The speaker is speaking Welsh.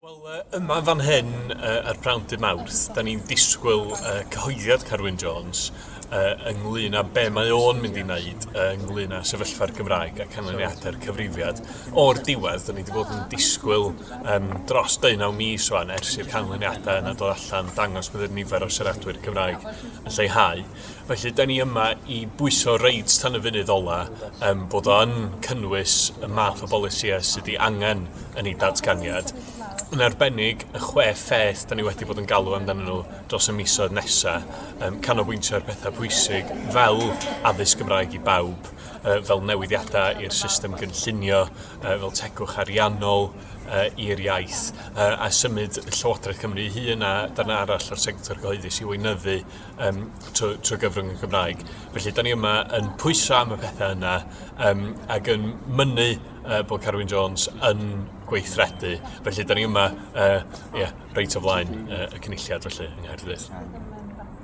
Wel, yma fan hyn ar Prawn Dydd Mawrth, da ni'n disgwyl cyhoeddiad Carwyn Jones ynglyn â be mae o'n mynd i wneud ynglyn â sefyllfa'r Gymraeg a canlyniadau'r cyfrifiad. O'r diwedd, da ni wedi bod yn disgwyl dros 19 mis wan ers i'r canlyniadau yna dod allan, dangos bod y nifer o siaradwyr Cymraeg yn lleihau. Felly, da ni yma i bwyso reit tan y funud ola bod o'n cynnwys y math o bolisïau sydd ei angen yn ei datganiad. Yn arbennig, y 6 pheth da ni wedi bod yn galw amdanyn nhw dros y misoedd nesaf, canolbwyntio ar pethau pwysig fel addysg Gymraeg i bawb, fel newidiadau i'r system gynllunio, fel tegwch ariannol i'r iaith, a symud Llywodraeth Cymru ei hun a darnau arall o'r sector gyhoeddus i weinyddu trwy gyfrwng y Gymraeg. Felly, da ni yma yn pwyso am y pethau yna ac yn mynnu bod Carwyn Jones yn gweithredu. Felly, da ni yma reit o flaen y cynulliad felly, yng Nghaerdydd.